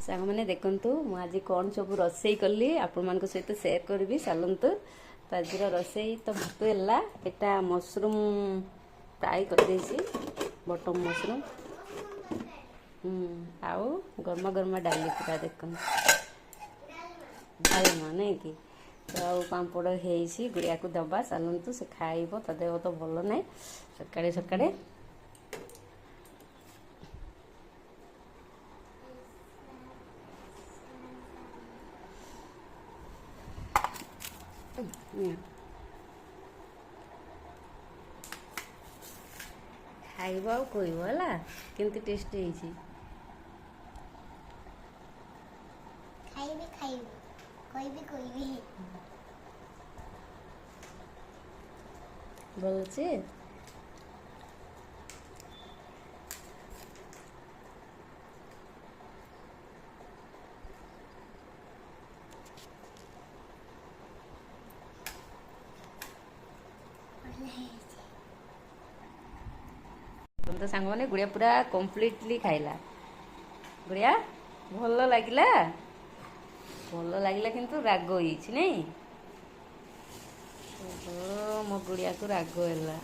ସାଙ୍ଗମାନେ ଦେଖନ୍ତୁ, ମୁଁ ଆଜି କ'ଣ ସବୁ ରୋଷେଇ କଲି, ଆପଣମାନଙ୍କ ସହିତ ସେୟାର କରିବି। ଚାଲନ୍ତୁ। ତ ଆଜିର ରୋଷେଇ ତ ଭାତ ହେଲା, ଏଟା ମସରୁମ୍ ଫ୍ରାଏ କରିଦେଇଛି, ବଟନ୍ ମସରୁମ୍ ଆଉ ଗରମା ଗରମା ଡାଲି ପୁରା ଦେଖନ୍ତୁ, ଡାଲମା ନାଇଁ କି? ତ ଆଉ ପାମ୍ପଡ଼ ହେଇଛି। ଗୁଡ଼ିଆକୁ ଦେବା, ଚାଲନ୍ତୁ, ସେ ଖାଇବ। ତା ଦେହ ତ ଭଲ ନାହିଁ ସକାଳେ ସକାଳେ। ଖାଇବ ଆଉ କହିବ ହେଲା କେମିତି ଟେଷ୍ଟ ହେଇଛି। ଖାଇବି ଖାଇବି, କହିବି କହିବି। ଭଲ ଅଛି। ଭଲ ହେଇଛି। ତ ସାଙ୍ଗମାନେ, ଗୁଡ଼ିଆ ପୁରା କମ୍ପ୍ଲିଟଲି ଖାଇଲା। ଗୁଡ଼ିଆ, ଭଲ ଲାଗିଲା? ଭଲ ଲାଗିଲା, କିନ୍ତୁ ରାଗ ହେଇଛି ନାଇଁ? ଓହୋ, ମୋ ଗୁଡ଼ିଆକୁ ରାଗ ହେଲା।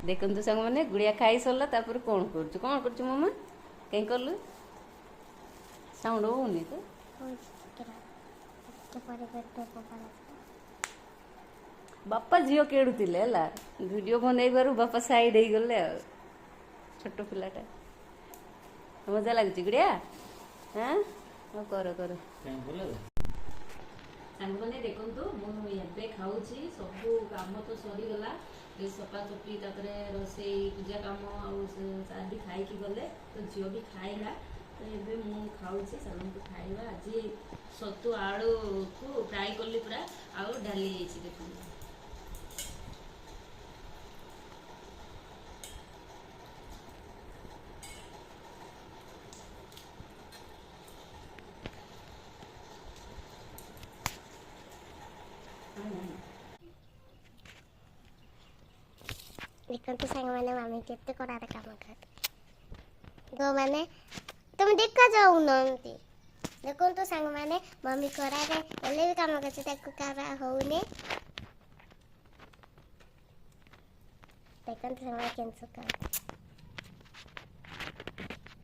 ଦେଖନ୍ତୁ ସାଙ୍ଗମାନେ, ଗୁଡ଼ିଆ ଖାଇ ସରିଲା, ତାପରେ କ'ଣ କରୁଛୁ? କ'ଣ କରୁଛୁ ମାମା? କାହିଁ କଲୁ? ସାଉଣ୍ଡ ହଉନି ତ। ହଉଛି, ଟିକେ ରହ। ଟିକେ ପରେ ପେଟ ଫୋପାଡ଼ା। ବାପା ଝିଅ ଖେଳୁଥିଲେ ହେଲା, ଭିଡ଼ିଓ ବନେଇବାରୁ ବାପା ସାଇଡ୍ ହେଇଗଲେ। ଆଉ ଛୋଟ ପିଲାଟା, ମଜା ଲାଗୁଛି ଗୁଡ଼ିଆ? ହଁ, ହଉ, କର କର। ସାଙ୍ଗମାନେ ଦେଖନ୍ତୁ, ମୁଁ ଏବେ ଖାଉଛି। ସବୁ କାମ ତ ସରିଗଲା, ସଫାସଫି, ତାପରେ ରୋଷେଇ, ପୂଜା କାମ, ଆଉ ସାର୍ ବି ଖାଇକି ଗଲେ, ତ ଝିଅ ବି ଖାଇଲା। ତ ଏବେ ମୁଁ ଖାଉଛି। ଚାଲନ୍ତୁ ଖାଇବା। ଆଜି ଛତୁ ଆଳୁକୁ ଫ୍ରାଏ କଲି ପୁରା, ଆଉ ଡାଲି ହେଇଛି ଦେଖନ୍ତୁ। ଦେଖନ୍ତୁ ସାଙ୍ଗମାନେ, ମାମି କେତେ କଡ଼ାରେ କାମ କରେ। ମାନେ ତମେ ଦେଖା ଯାଉନାହାନ୍ତି। ଦେଖନ୍ତୁ ସାଙ୍ଗମାନେ, ମମି ଖରାରେ ହେଲେ ବି କାମ କରୁଛି, ତାକୁ ଖରା ହଉନି। ଦେଖନ୍ତୁ ସାଙ୍ଗମାନେ, କେମିତି ଶୁଖାଉଛି।